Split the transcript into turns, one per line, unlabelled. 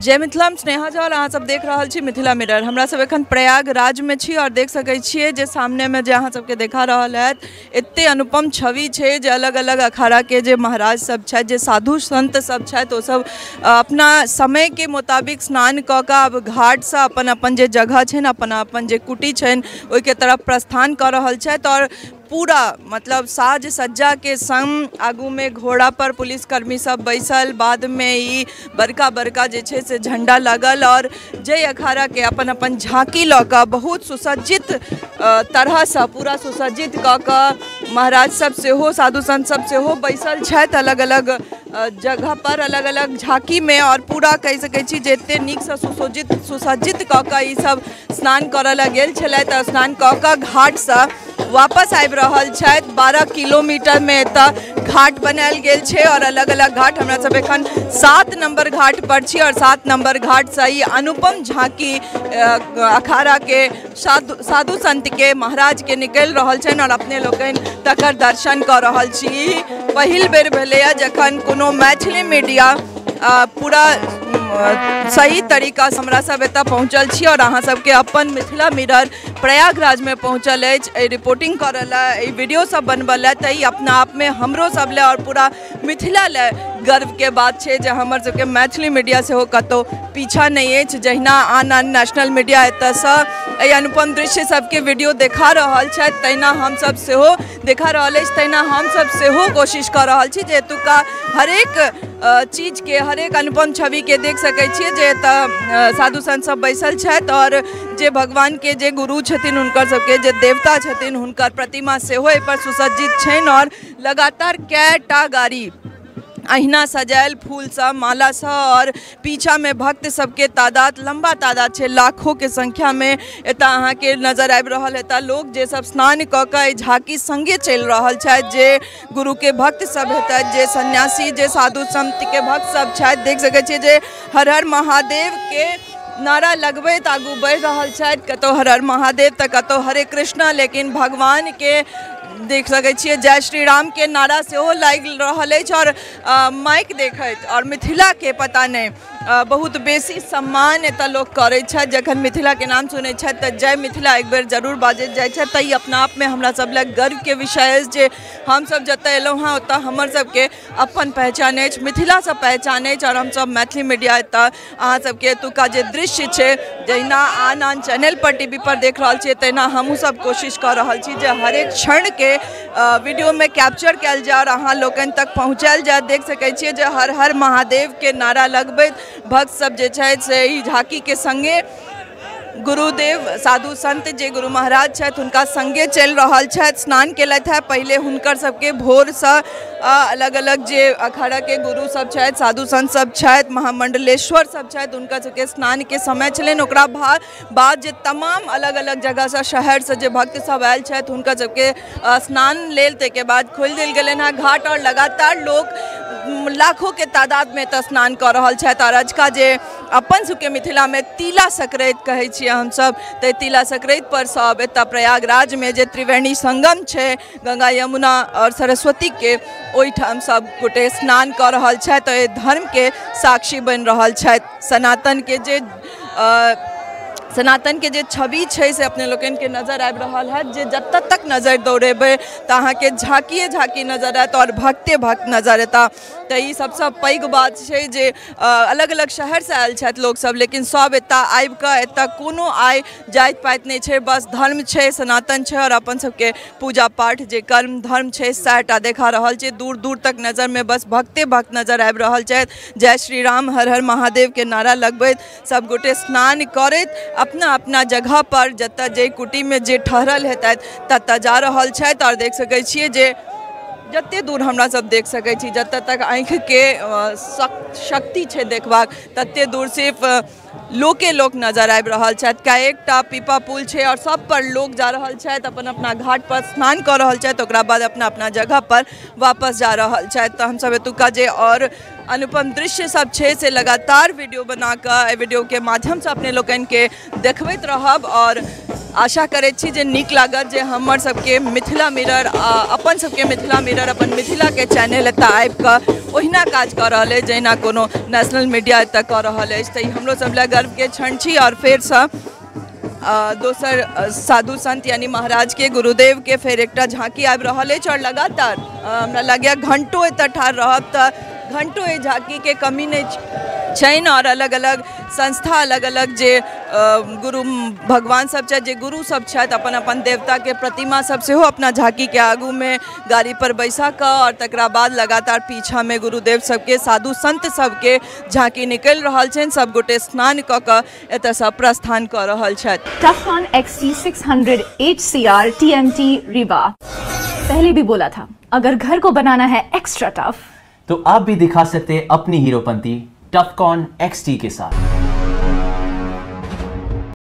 जय मिथिला, हम स्नेहा झा और अहाँ सब देख रहल छी मिथिला मिरर। हमरा सब एखन प्रयागराज में छी और देख सकै छियै जे सामने में जे अहाँ सबके देखा रहल हैत एते अनुपम छवि छै जे अलग अलग अखाड़ा के जे महाराज सब छथि, जे साधु संत सब छथि, ओ सब अपना समय के मुताबिक स्नान कऽ कऽ आब घाटसँ अपन अपन जे जगह छनि, अपन अपन जे कुटी छनि ओहिके तरफ प्रस्थान कऽ रहल छथि। और पूरा मतलब साज सज्जा के संग आगू में घोड़ा पर पुलिसकर्मी सब बैसल, बाद में ई बड़का बड़का जे छै से झंडा लगल और जय अखाड़ा के अपन अपन झांकी लऽ कऽ बहुत सुसज्जित तरहसँ पूरा सुसज्जित कऽ कऽ महाराज सब सेहो, साधु संत सब सेहो बैसल छथि अलग अलग जगह पर, अलग अलग झांकी में। और पूरा कहि सकै छी जे एते नीकसँ सुसज्जित कऽ कऽ ई सब स्नान करऽ लए गेल छलथि और स्नान कऽ कऽ घाटसँ वापस आबि रहल छथि। 12 किलोमीटर में एतऽ घाट बनायल गेल छै और अलग अलग घाट, हमरा सब एखन 7 नंबर घाट पर छी और 7 नंबर घाटसँ ई अनुपम झांकी अखाड़ा के साधु संत के महाराज के निकलि रहल छनि और अपने लोकनि तकर दर्शन कऽ रहल छी। पहिल बेर भेलैए जखन कोनो मैथिली मीडिया पूरा सही तरीकासँ हमरा सब एतऽ पहुँचल छी और अहाँ सबके अपन मिथिला मिरर प्रयागराज में पहुँचल अछि एहि रिपोर्टिंग करऽ लए, एहि वीडियो सब बनबऽ लए। तऽ ई अपना आपमे हमरो सब लए और पूरा मिथिला लए गर्वके बात छै जे हमर सबके मैथिली मीडिया सेहो कतहु पीछा नहि अछि। जहिना आन आन नेशनल मीडिया एतऽसँ एहि अनुपम दृश्य सबके वीडियो देखा रहल छथि तहिना हमसब सेहो देखा रहल अछि, तहिना हमसब सेहो कोशिश कऽ रहल छी जे एतुका हरेक चीजके, हरेक अनुपम छविके देख सकै छियै जे एतऽ साधु संत सब बैसल छथि और जे भगवान के जे गुरु छथिन हुनकर सबके जे देवता छथिन हुनकर प्रतिमा सेहो एहिपर सुसज्जित छनि। और लगातार कएटा गाड़ी अहिना सजायल फूलसँ, मालासँ और पीछामे भक्त सबके तादाद लम्बा तादाद छै, लाखों के संख्यामे एतऽ अहाँके नजर आबि रहल हेता लोक जे सब स्नान कऽ कऽ एहि झाँकी सङ्गे चलि रहल छथि, जे गुरुके भक्त सब हेतथि, जे सन्यासी, जे साधु संतके भक्त सब छथि। देख सकै छियै जे हर हर महादेव के नारा लगबैत आगू बढ़ि रहल छथि, कतहु हर हर महादेव तऽ कतहु हरे कृष्णा, लेकिन भगवानके देख सकै छियै जय श्री राम के नारा सेहो लागि रहल अछि। और माइक देखैत और मिथिलाके पता नहि बहुत बेसी सम्मान एतऽ लोक करै छथि, जखन मिथिलाके नाम सुनै छथि तऽ जय मिथिला एक बेर जरूर बाजैत जाइ छथि। तऽ ई अपना आपमे हमरा सब लए गर्वके विषय अछि जे हमसब जतऽ एलहुँ हँ ओतऽ हमर सबके अपन पहचान अछि, मिथिलासँ पहचान अछि। और हमसब मैथिली मीडिया एतऽ अहाँ सबके एतुका जे दृश्य छै जहिना आन आन चैनल पर टीवी पर देख रहल छियै तहिना हमहूँ सब कोशिश कऽ रहल छी जे हरेक क्षणके वीडियोमे कैप्चर कयल जाय और अहाँ लोकनि तक पहुँचायल जाय। देख सकै छियै जे हर हर महादेव के नारा लगबैत भक्त सब जे छथि से ई झाँकीके सङ्गे गुरुदेव साधु संत जे गुरु महाराज छथि हुनका सङ्गे चलि रहल छथि। स्नान केलथि हेँ पहिले हुनकर सबके भोरसँ अलग अलग जे अखाड़ाके गुरु सब छथि, साधु संत सब छथि, महामंडलेश्वर सब छथि, हुनकर सबके स्नानके समय छलनि। ओकरा बाद जे तमाम अलग अलग जगहसँ, शहरसँ जे भक्त सब आयल छथि हुनकर सबके स्नान लेल ताहिके बाद खोलि देल गेलनि हेँ घाट और लगातार लोक लाखों के तादाद में एतऽ स्नान कऽ रहल छथि। और अजुका जे अपन सबके मिथिलामे तिला संक्रांति कहै छियै हमसब, तऽ तिला संक्रांति पर सब एतऽ प्रयागराजमे जे त्रिवेणी संगम छै गंगा यमुना और सरस्वतीके, ओहिठाम सब गोटे स्नान कऽ रहल छथि एहि धर्मके साक्षी बनि रहल छथि। सनातन के जे छवि छै से अपने लोकनिके नजर आबि रहल हैत जे जतऽ तक नजर दौड़ेबै तऽ अहाँके झाँकिए झाँकी नजर आयत और भक्ते भक्त नजर एता। तऽ ई सबसँ पैघ बात छै जे अलग अलग शहरसँ आयल छथि लोकसब, लेकिन सब एतऽ आबिकऽ एतऽ कोनो आइ जाति पाति नहि छै, बस धर्म छै, सनातन छै और अपन सबके पूजा पाठ जे कर्म धर्म छै सएह टा देखा रहल छै। दूर दूर तक नजरमे बस भक्ते भक्त नजर आबि रहल छथि। जय श्री राम, हर हर महादेव के नारा लगबैत सब गोटे स्नान करैत अपना अपना जगह पर जतऽ जे कुटीमे जे ठहरल हेतथि ततऽ जा रहल छथि। और देख सकै छियै जे जते दूर हमरा सब देख सकै छी, जतऽ तक आँखिके शक्ति छै देखबाक, तते दूर सिर्फ लोके लोक नजर आबि रहल छथि। कएकटा पीपा पुल छै और सब पर लोक जा रहल छथि, अपन अपना घाट पर स्नान कऽ रहल छथि, ओकरा बाद अपना अपना जगह पर वापस जा रहल छथि। तऽ हमसब एतुका जे और अनुपम दृश्य सब छै से लगातार वीडियो बना कऽ एहि वीडियोके माध्यमसँ अपने लोकनिके देखबैत रहब और आशा करैत छी जे नीक लागत जे हमर सबके मिथिला मिरर, अपन सबके मिथिला मिरर, अपन मिथिलाके चैनल एतऽ आबिकऽ ओहिना काज कऽ रहल अछि जहिना कोनो नेशनल मीडिया एतऽ कऽ रहल अछि। तऽ ई हमरो सब लए गर्वके क्षण छी। आओर फेरसँ दोसर साधु संत यानी महाराज के गुरुदेव के फेर एकटा झांकी आबि रहल अछि और लगातार हमरा लगैए घंटो एतऽ ठाढ़ रहब तऽ घंटो एहि झांकी के कमी नहि छनि। और अलग अलग संस्था, अलग अलग जे गुरु भगवान सब छथि, जे गुरु सब छथि, अपन अपन देवता के प्रतिमा सब सेहो अपना झांकी के आगू में गाड़ी पर बैसा कऽ और तकरा बाद लगातार पीछा में गुरुदेव सबके, साधु संत सबके झांकी निकलि रहल छनि। सब गोटे स्नान कऽ कऽ एतऽसँ प्रस्थान कऽ रहल छथि।
Tufcon XT600 HCR TMT Rewa. पहले भी बोला था, अगर घर को बनाना है एक्स्ट्रा टफ
तो आप भी दिखा सकते हैं अपनी हीरोपंती टफकॉन XT के साथ।